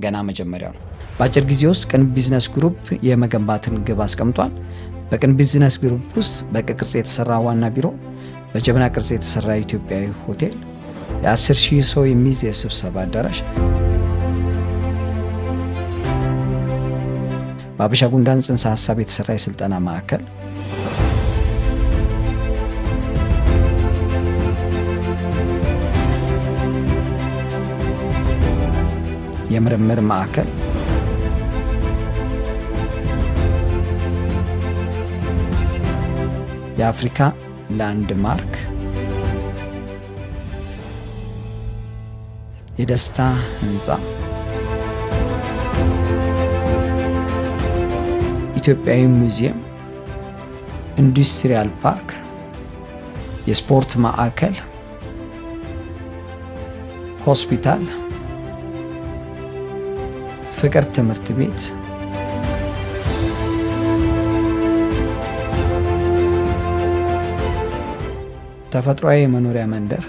ገና መጀመሪያው ነው። በአጭር ጊዜ ውስጥ ቅን ቢዝነስ ግሩፕ የመገንባትን ግብ አስቀምጧል። በቅን ቢዝነስ ግሩፕ ውስጥ በቅ ቅርጽ የተሰራ ዋና ቢሮ፣ በጀበና ቅርጽ የተሰራ ኢትዮጵያዊ ሆቴል፣ የ10,000 ሰው የሚይዝ የስብሰባ አዳራሽ፣ በአበሻ ጉንዳን ጽንሰ ሀሳብ የተሰራ የስልጠና ማዕከል፣ የምርምር ማዕከል፣ የአፍሪካ ላንድማርክ፣ የደስታ ህንፃ፣ ኢትዮጵያዊ ሙዚየም፣ industrial park፣ የስፖርት ማዕከል፣ ሆስፒታል፣ ፍቅር ትምህርት ቤት፣ ተፈጥሯዊ የመኖሪያ መንደር፣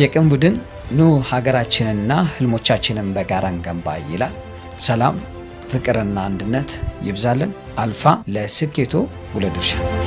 የቅን ቡድን ኑ ሀገራችንና ህልሞቻችንን በጋራ እንገንባ ይላል። ሰላም፣ ፍቅርና አንድነት ይብዛልን። አልፋ ለስኬቱ ጉልህ ድርሻ።